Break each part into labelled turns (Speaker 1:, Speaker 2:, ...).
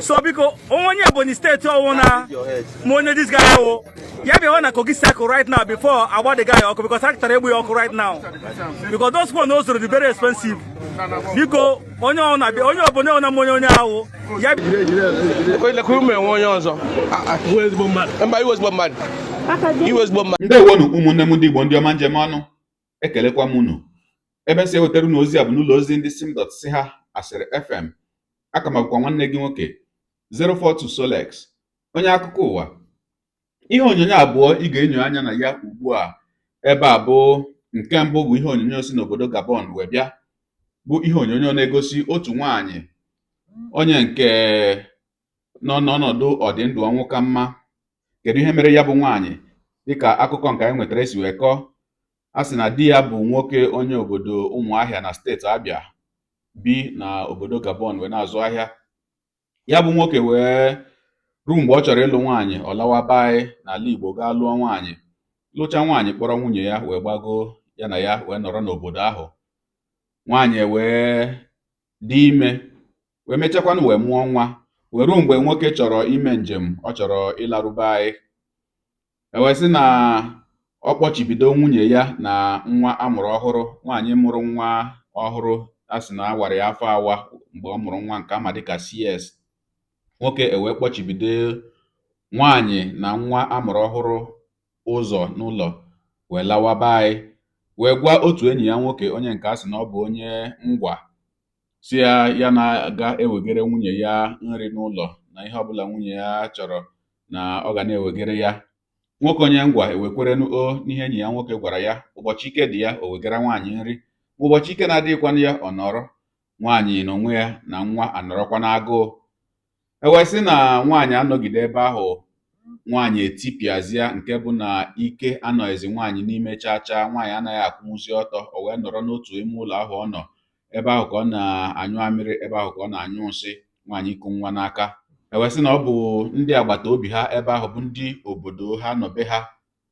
Speaker 1: So biko, onye Ebonyi State ọwụna ma onye this guy wụ, ya bịawa na Kogi Circle right now before agba the guy ọkụ, because a chọrọ egbu ya ọkụ right now, because those phone o zuru dị very expensive. Biko, onye ọwụna bịa, onye Ebonyi ọwụna ma onye ahụ ya.
Speaker 2: Lekwa ụmụ enwe onye ọzọ. Mba, iwe ezigbo mmadụ, iwe ezigbo mmadụ.
Speaker 3: Ndewonu, ụmụnne m ndị Igbo, ndị ọma njem ọnụ. Ekelekwa m unu. Ebe m si ewetara unu ozi a bụ n'ụlọ ozi ndị sim dot si ha asịrị FM. Aka m bụkwa nwanne gị nwoke 042 Solex, onye akụkọ ụwa. Ihe onyonyo abụọ ị ga-enyo anya na ya ugbu a ebe a bụ: nke mbụ bụ ihe onyonyo si n'obodo Gabon wee bịa, bụ ihe onyonyo na-egosi otu nwaanyị onye nke nọ n'ọnọdụ ọdịndụ ọnwụ ka mma. Kedu ihe mere ya bụ nwaanyị? Dịka akụkọ nke anyị nwetara esi wee kọọ, a sị na di ya bụ nwoke onye obodo Ụmụahịa na steeti Abịa, bi na obodo Gabon wee na-azụ ahịa. Ya bụ nwoke wee ruo mgbe ọ chọrọ ịlụ nwaanyị, ọ lawa be anyị n'ala Igbo gaa lụọ nwaanyị, lụcha nwaanyị, kpọrọ nwunye ya wee gbago ya na ya wee nọrọ n'obodo ahụ. Nwaanyị wee dị ime, wee mechakwanụ wee mụọ nwa, wee ruo mgbe nwoke chọrọ ime njem, ọ chọrọ ịlarụ be anyị, e wee sị na ọ kpọchibido nwunye ya na nwa amụrụ ọhụrụ. Nwaanyị mụrụ nwa ọhụrụ, a sị na a wara ya afọ awa mgbe ọ mụrụ nwa, nke ama dịka CS. Nwoke ewee kpọchibido nwaanyị na nwa amụrụ ọhụrụ ụzọ n'ụlọ wee lawa be anyị, wee gwa otu enyi ya nwoke, onye nke a sị na ọ bụ onye Ngwa, si ya ya na-aga ewegere nwunye ya nri n'ụlọ na ihe ọbụla nwunye ya chọrọ na ọ ga na-ewegere ya. Nwoke onye Ngwa ewekwerenu o n'ihe enyi ya nwoke gwara ya. Ụbọchị ike dị ya, o wegara nwaanyị nri. Ụbọchị ike na-adịghịkwanụ ya, ọ nọrọ. Nwaanyị na onwe ya na nwa anọrọkwa n'agụụ. E wee sị na nwaanyị anọgide ebe ahụ, nwaanyị etipịazịa, nke bụ na ike anọghịzi nwaanyị n'ime chaa chaa. Nwaanyị anaghị akwụnwụzi ọtọ. O wee nọrọ n'otu ime ụlọ ahụ ọ nọ ebe ahụ ka ọ na-anyụ amịrị, ebe ahụ ka ọ na-anyụ nsị, nwaanyị iku nwa n'aka. E wee sị na ọ bụ ndị agbata obi ha ebe ahụ, bụ ndị obodo ha nọ be ha,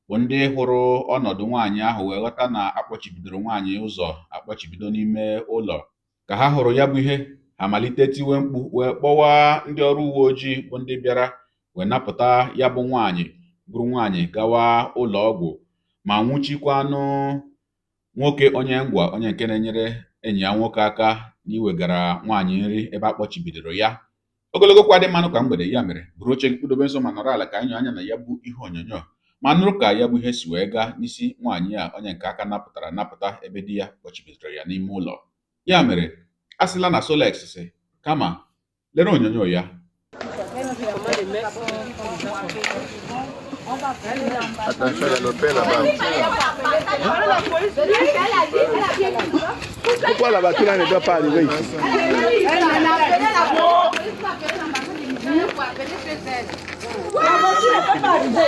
Speaker 3: bụ ndị hụrụ ọnọdụ nwaanyị ahụ wee ghọta na akpọchibidoro nwaanyị ụzọ akpọchibido n'ime ụlọ. Ka ha hụrụ ya bụ ihe, ha malite tiwe mkpu wee kpọwa ndị ọrụ uwe ojii, bụ ndị bịara wee napụta ya bụ nwaanyị, buru nwaanyị gawa ụlọ ọgwụ, ma nwụchikwanụ nwoke onye Ngwa, onye nke na-enyere enyi ya nwoke aka n'iwegara nwaanyị nri ebe a kpọchibidoro ya. Ogologo kwa dị mmanụ ka mgbede. Ya mere, buru oche gị, kpụdobe nso ma nọrọ ala ka anyị nyoo anya na ya bụ ihe onyonyo ma nụrụ ka ya bụ ihe si wee gaa n'isi nwaanyị a, onye nke aka napụtara napụta ebe di ya kpọchibidoro ya n'ime ụlọ. Ya mere, a sịla na Solex si, kama lere onyonyo ya.
Speaker 4: Attention, il y a le père là-bas. Pourquoi la voiture là ne doit pas arriver ici?
Speaker 5: La voiture ne peut pas arriver.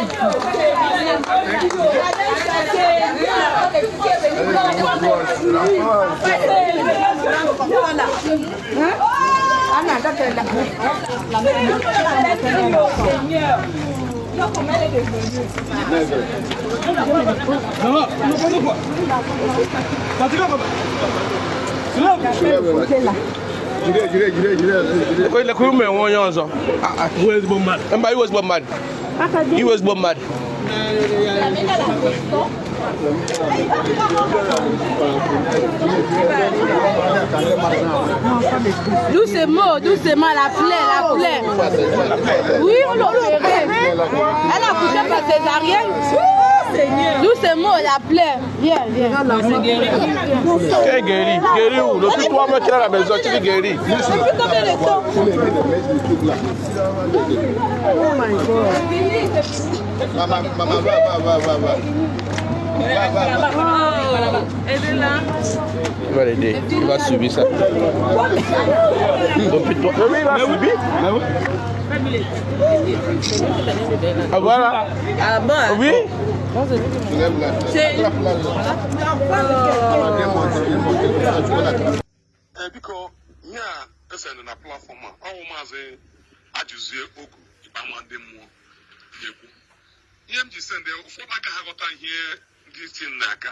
Speaker 2: Lekwa ụmụ enwe onye ọzọ. Mba, iwe ezigbo mmadụ, iwe ezigbo mmadụ.
Speaker 5: Doucement, doucement, la plaie, la plaie. Oui, on l'a opérée. Elle a accouché par césarienne. Doucement, la plaie. Viens, viens.
Speaker 2: Quel guéri? Guéri où? Depuis 3 mois qu'il est à la maison, tu dis guéri.
Speaker 5: Depuis combien de temps? Oh my God.
Speaker 4: Maman, maman, va, va, va, va, va. Va, va, va.
Speaker 2: Il va l'aider, il va subir ça. Depuis toi. Oui, il va subir. Ah voilà.
Speaker 5: Ah bon?
Speaker 2: Oui.
Speaker 4: Soulève la, attrape la. Viens monter, viens monter, comme ça tu peux l'attraper.
Speaker 6: Ee, biko, ihe a esendị na platform a, ọ wụ Maazị Ajụzie Ogu Ikpeama ndị mmụọ na-ekwu. Ihe m ji sendị, ụfọdụ agaghị aghọta ihe ndị isi na-aga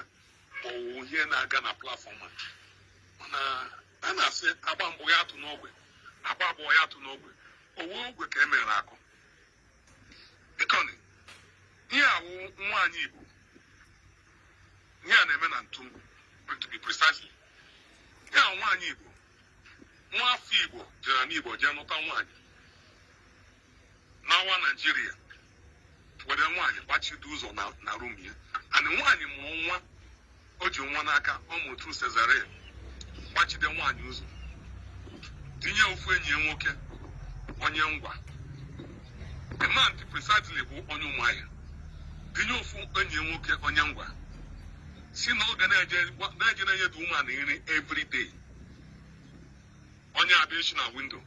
Speaker 6: ma ọ wụ ihe na-aga na platform a, mana a na-asị agba mbụ ya atụ n'ogbe, agba abụọ ya atụ n'ogbe. Owu ogwe ka e mere akụ. Bikoni, ihe awụ nwaanyị Igbo, ihe a na-eme na Ntum, to be precisely. Ihe a nwaanyị Igbo, nwa afọ Igbo jere n'Igbo jee nụta nwaanyị n'awa Naijiria, were nwaanyị gbachido ụzọ na room ya, and nwaanyị mụrụ nwa, o ji nwa n'aka, ọ mụrụ through cesarean, gbachide nwaanyị ụzọ, tinye ofu enyi ya nwoke onye Ngwa. The man precisely bụ onye Ụmụahịa. Tinye ofu enyi ya nwoke onye Ngwa, si na ọ ga na-eje na-enye the woman nri every day. Onye abịa echi na window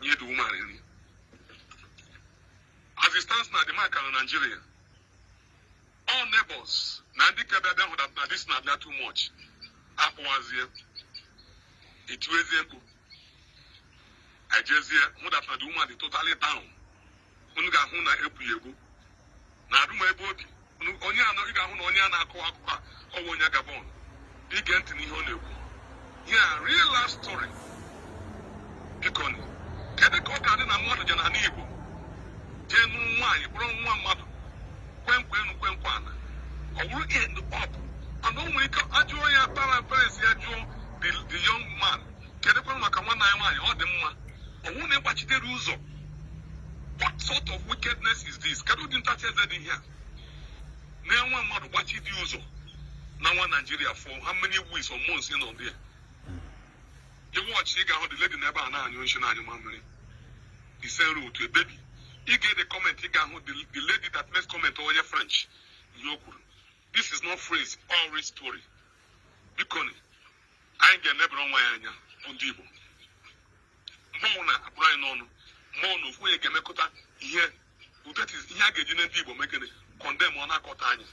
Speaker 6: nye the woman nri. As it stands na the man ka na Nigeria. All neighbors na ndị ka bịa bịa hụ that na this na-abịa too much, akpọwazie, etiwezie mkpu, ejezie hụ that na the woman dị totally down. Unu ga-ahụ na egwu ya egwu na adụm ebe obi. Onye a ị ga-ahụ na onye a na-akọ akụkọ a, ọ bụ onye Gabon. Ige ntị n'ihe ọ na-ekwu ya, real life story. Biko, kedu ka ọ ga-adị na mmadụ je n'ala Igbo jee nụrụ nwaanyị, bụrụ nwa mmadụ, kwenkwe enu kwenkwe ana, ọ bụrụ end up and o nwere ike ajụọ ya, parents ya jụọ the young man, kedụkwanụ maka nwanne anyị nwaanyị, ọ dị mma, ọ bụrụ na ịgbachitere ụzọ? What sort of wickedness is this? Kedu ụdị ntachi eze dị ihe a na-enwe mmadụ gbachidi ụzọ na nwa Naijiria for how many weeks or months ị nọ there? Iwọchị, ị ga-ahụ the lady n'ebe a na-anyụ nshi, na-anyụ mamịrị, the same road to a baby. Ị ga-ede comment, ị ga-ahụ the lady that makes comment, onye French, ihe o kwuru. This is not phrase or real story. Biko, anyị ga-elebara onwe anyị anya bụ ndị Igbo. Mmọnwụ na-abụrụ anyị n'ọnụ mmọnwụ na ofu onye ga-emekọta ihe. That is ihe a ga-eji na ndị Igbo megịnị condemn, ọ na-akọta anyị.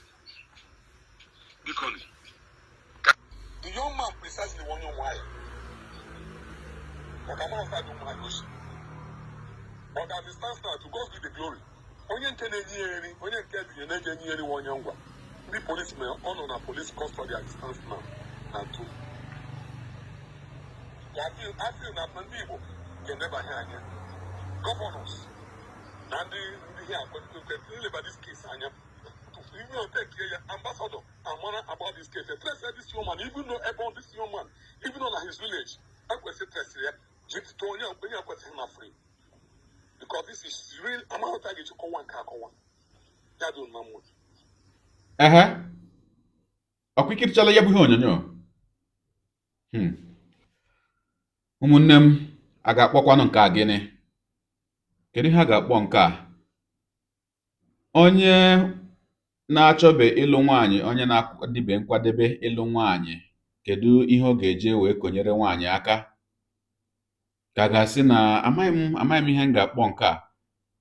Speaker 6: Biko, the young man precisely onye Ụmụahịa, maka master dị Ụmụahịa osi. But as it stands now, to God be the glory, onye nke na-enye ya nri, onye nke binye na-eji enye ya nri, onye Ngwa. Ndị police mere ọ nọ na police custody as it stands now na two. I feel na ndị Igbo ga-enebanye anya, governors na ndị ihe akwado nleba this case anya, even on take ya ambassador amara about this case, trace this young man, even though ebe this young man, even though na his village ekwesị trace ya, ji tụọ onye ekwesịghị na free, because this is real. Amaghị a ga-eji kọwa nke akọwa ya dị na mmụọ.
Speaker 3: Ehe, ọkwa ikirichala ya bụ ihe onyonyo. Ụmụnne m, a ga-akpọkwanụ nke a gịnị? Kedu ihe a ga-akpọ nke a? Onye na-achọbe ịlụ nwaanyị, onye na-adịbe nkwadebe ịlụ nwaanyị, kedu ihe ọ ga-eje wee konyere nwaanyị aka? Ka a ga-asị na amaghị m ihe m ga-akpọ nke a.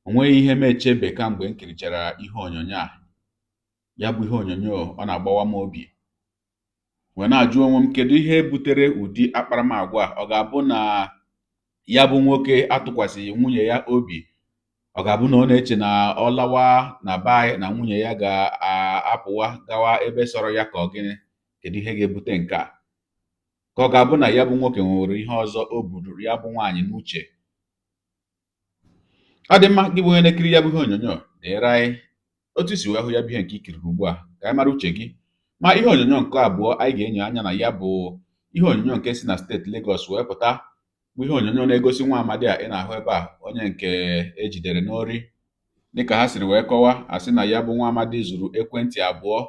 Speaker 3: O nweghị ihe m echebe kamgbe m kirichara ihe onyonyo a. Ya bụ ihe onyonyo, ọ na-agbawa m obi, wee na-ajụ onwe m, kedu ihe butere ụdị akparamagwa a? Ọ ga-abụ na ya bụ nwoke atụkwasịghị nwunye ya obi? Ọ ga-abụ na ọ na-eche na ọ lawa na be anyị na nwunye ya ga-apụwa gawa ebe sọrọ ya, ka ọ gịnị? Kedu ihe ga-ebute nke a? Ka ọ ga-abụ na ya bụ nwoke nwere ihe ọzọ o buru ya bụ nwaanyị n'uche? Ọ dị mma, gị bụ onye na-ekiri ya bụ ihe onyonyo, deere anyị otu i si wee hụ ya bụ ihe nke i kiriri ugbu a, ka anyị mara uche gị. Ma ihe onyonyo nke abụọ anyị ga-enyo anya na ya bụ ihe onyonyo nke si na steeti Lagos wee pụta, bụ ihe onyonyo na-egosi nwa amadi a ị na-ahụ ebe a, onye nke ejidere n'ori. Dịka ha siri wee kọwa, asị na ya bụ nwa amadi zuru ekwentị abụọ,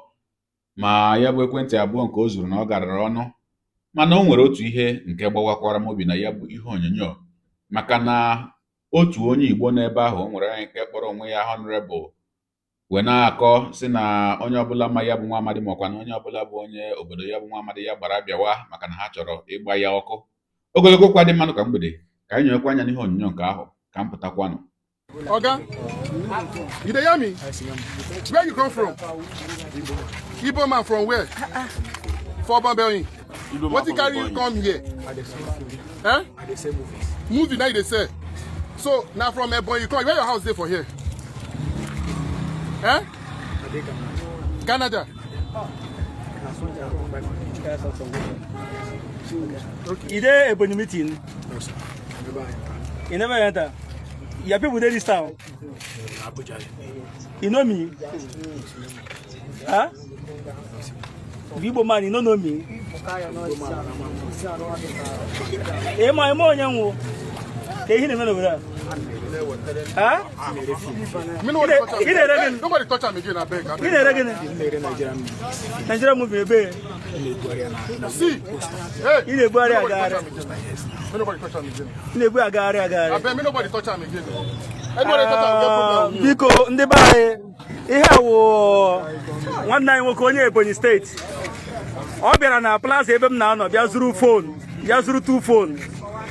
Speaker 3: ma ya bụ ekwentị abụọ nke o zuru na ọ garara ọnụ. Mana o nwere otu ihe nke gbawakwara m obi na ya bụ ihe onyonyo, maka na otu onye Igbo n'ebe ahụ, o nwere onye nke kpọrọ onwe ya honorable, wee na-akọ sị na onye ọbụla ma ya bụ nwa amadi, makwa na onye ọbụla bụ onye obodo ya bụ nwa amadi, ya gbara bịawa, maka na ha chọrọ ịgba ya ọkụ. Ogologo kwa dị mmanụ ka mgbede, ka anyị nyekwa anya n'ihe onyonyo nke ahụ, ka m pụtakwanụ.
Speaker 4: Oga, you dey hear me? Where you come from? Igbo man from where? For Bambeyin. What you carry you come here? Eh?
Speaker 7: I dey sell movies.
Speaker 4: Movie now you dey sell. So now from Ebonyi you come. Where your house dey for here? Eh?
Speaker 7: I dey Canada.
Speaker 4: Canada.
Speaker 7: Na something I come buy for you.
Speaker 1: You dey Ebonyi meeting?
Speaker 7: No, sir. I never enter.
Speaker 1: You never enter? Your people dey this town?
Speaker 7: Abuja.
Speaker 1: You know me? Huh? You Igbo man, you no know me? Ị ma ime onye nwụ? Ka ihe na-eme n'obodo a? Huh?
Speaker 4: Me nobody touch am.
Speaker 1: Ị na-ere gịnị?
Speaker 4: Nobody touch am again, abeg.
Speaker 1: Ị
Speaker 4: Abeg.
Speaker 1: na-ere gịnị?
Speaker 7: Na-ere Nigerian movie.
Speaker 1: Nigeria movie ebe?
Speaker 4: See. Hey.
Speaker 1: Ị na-ebugharị
Speaker 4: Nobody touch
Speaker 1: agagharị.
Speaker 4: am again. Me nobody touch am again.
Speaker 1: Ị na-ebu agagharị agagharị.
Speaker 4: Abeg, me nobody touch am again. Anybody touch am, get problem with me.
Speaker 1: Biko, ndị be anyị, ihe a wụ nwanne anyị nwoke onye Ebonyi Steeti. Ọ bịara na plaza ebe m na-anọ bịa zụrụ phone, bịa zụrụ two phone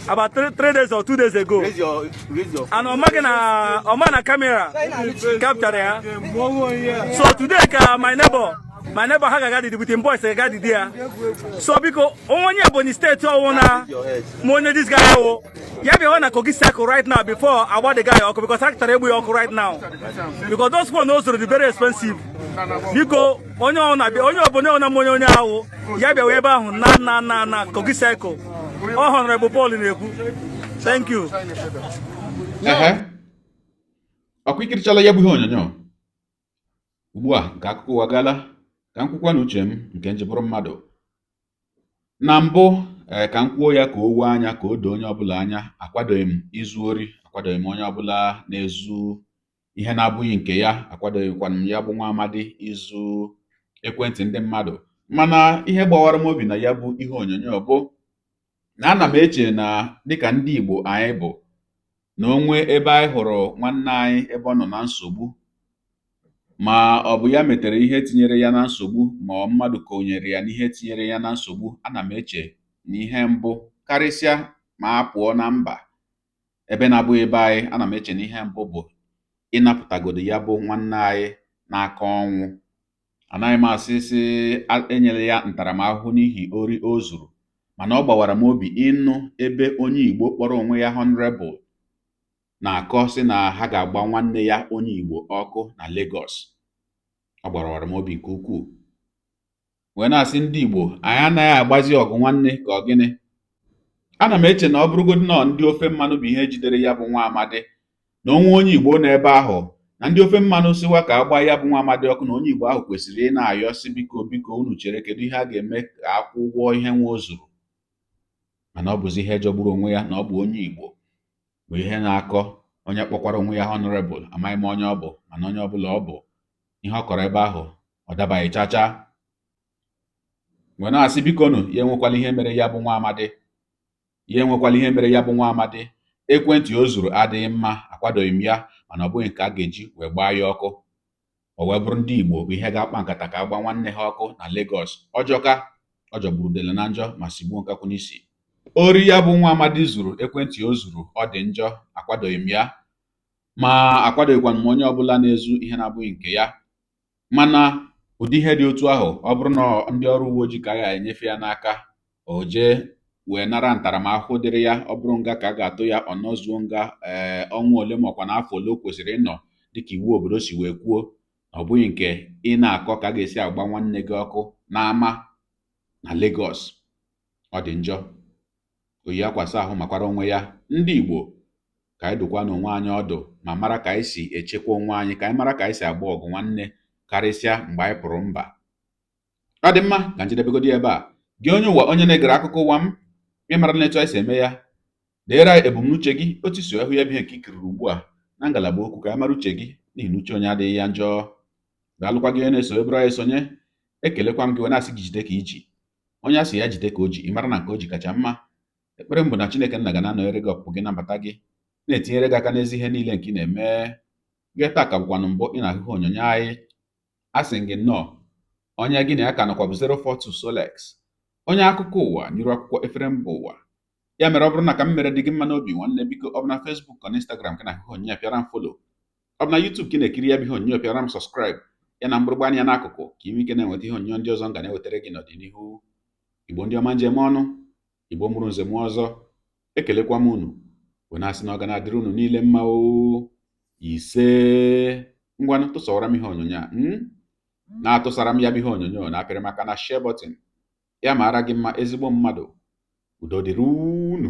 Speaker 1: about 3 days or 2 days ago, and ọ maghị na ọ ma na camera capture ya. So today ka my neighbor ha ga-aga didi with him boys ga didi ya. So biko, onye Ebonyi Steeti ọwụ na ma onye this guy wụ, ya bịawa na Kogi Circle right now before agba the guy ọkụ, because a chọrọ egbu ya ọkụ right now, because those phone o zuru dị very expensive. Biko, onye ọbụla bịa, onye ọbụla ọna m onye ahụ ya bịawa ebe ahụ na Kogi Circle. Ọ Honorable Paul na-ekwu. Thank you.
Speaker 3: Ehe, ọkwa ikirichala ya bụ ihe onyonyo ugbu a nke akụkọ ụwa gaala, ka m kwukwa na uche m nke njibụrụ mmadụ na mbụ. Ee, ka m kwuo ya ka o wee anya, ka o doo onye ọbụla anya. Akwadoghị m izu ori, akwadoghị m onye ọbụla na-ezu ihe na-abụghị nke ya, akwadoghịkwana m ya bụ nwa amadi izu ekwentị ndị mmadụ. Mana ihe gbawara m obi na ya bụ ihe onyonyo bụ na ana m eche na dịka ndị Igbo anyị bụ, na onwe ebe anyị hụrụ nwanne anyị ebe ọ nọ na nsogbu, ma ọ bụ ya metere ihe tinyere ya na nsogbu, ma ọ mmadụ konyere ya n'ihe tinyere ya na nsogbu, ana m eche na ihe mbụ karịsịa, ma a pụọ na mba ebe na-abụghị ebe anyị, ana m eche na ihe mbụ bụ ịnapụtagodo ya bụ nwanne anyị n'aka ọnwụ. Anaghị m asị sị enyela ya ntaramahụhụ n'ihi ori o zuru, mana ọ gbawara m obi ịnụ ebe onye Igbo kpọrọ onwe ya Honorable na-akọ sị na ha ga-agba nwanne ya onye Igbo ọkụ na Lagos. Ọ gbawara m obi nke ukwuu, wee na-asị ndị Igbo anyị anaghị agbazi ọgụ nwanne ka ọ gịnị. Ana m eche na ọ bụrụgodị nọ ndị ofe mmanụ bụ ihe jidere ya bụ nwa amadi, na onwe onye Igbo nọ ebe ahụ na ndị ofe mmanụ siwa ka agba ya bụ nwa amadi ọkụ, na onye Igbo ahụ kwesịrị ị na-ayọ sị, "Biko, biko, unu chere, kedu ihe a ga-eme ka akwụ ụgwọ ihe nwa o zuru?" Mana ọ bụzi ihe jọgburu onwe ya na ọ bụ onye Igbo bụ ihe na-akọ, onye kpọkwara onwe ya Honorable. Amaghị m onye ọ bụ, mana onye ọbụla ọ bụ, ihe ọ kọrọ ebe ahụ ọ dabaghị chacha. Wee na-asị, bikonu, ya enwekwala ihe mere ya bụ nwa amadi, ya enwekwala ihe mere ya bụ nwa amadi. Ekwentị o zuru adịghị mma, akwadoghị m ya, mana ọ bụghị nke a ga-eji wee gbaa ya ọkụ. O wee bụrụ ndị Igbo bụ ihe ga-akpa nkata ka agba nwanne ha ọkụ na Lagos. Ọjọka ọ jọgburu udele na njọ ma sigbuo nkakwụ n'isi. Ori ya bụ nwa amadi zuru, ekwentị o zuru, ọ dị njọ, akwadoghị m ya, ma akwadoghịkwana m onye ọbụla na-ezu ihe na-abụghị nke ya. Mana ụdị ihe dị otu ahụ, ọ bụrụ na ndị ọrụ uwe ojii ka a ga-enyefe ya n'aka, o jee wee nara ntaramahụhụ dịrị ya. Ọ bụrụ nga ka a ga-atụ ya, ọ nọzuo nga ee ọnwa ole ma ọkwa n'afọ ole o kwesịrị ịnọ dịka iwu obodo si wee kwuo, na ọ bụghị nke ị na-akọ ka a ga-esi agba nwanne gị ọkụ n'ama na Lagos. Ọ dị njọ. Oyi akwasa ahụ makwara onwe ya. Ndị Igbo, ka anyị dụkwa n'onwe anyị ọdụ ma mara ka anyị si echekwa onwe anyị, ka anyị mara ka anyị si agba ọgụ nwanne, karịsịa mgbe anyị pụrụ mba. Ọ dị mma, ka njedebegodi ebe a. Gị onye ụwa, onye na-egere akụkọ ụwa m, ịmara na etu anyị si eme ya, deere anyị ebumnuche gị, otu si hụ ya bụ ihe nke ikiriri ugbu a na ngalaba okwu, ka anyị mara uche gị, n'ihi na uche onye adịghị ya njọ. Daalụkwa gị onye na-eso ebere anyị sonye. Ekelekwa m gị wee na-asị gị jide ka iji. Onye a sị ya jide ka o ji, ị mara na nke o ji kacha mma. Ekpere m bụ na Chineke nna ga na-anọnyere gị, ọpụpụ gị na mbata gị, na-etinyere gị aka n'ezi ihe niile nke ị na-eme. Gị taa ka bụkwanụ mbụ ị na-ahụ ihe onyonyo anyị, a sị gị nnọọ. Onye gị na ya ka nọkwa bụ 042 Solex, onye akụkọ ụwa n'iru akwụkwọ efere mba ụwa. Ya mere, ọ bụrụ na ka m mere dị gị mma n'obi, nwanne, biko, ọ bụ na Facebook ọ na Instagram ka na-ahụ ihe onyonyo, pịara m follow. Ọ bụ na YouTube ka ị na-ekiri ya bụ ihe onyonyo, pịara m subscribe ya na mgbịrịgba anya n'akụkụ, ka ị nwee ike na-enweta ihe onyonyo ndị ọzọ m ga na-ewetara gị n'ọdịnihu. Igbo ndị ọma, njem ọnụ Igbo mụrụ nze m ọzọ, ekelekwa m unu wee na-asị na ọ ga na-adịrị unu niile mma o. Ise. Ngwanụ, tụsawara m ihe onyonyo a, na-atụsara m ya bụ ihe onyonyo, na-apịrị maka na share button. Ya mara gị mma, ezigbo mmadụ. Udo dịrị unu.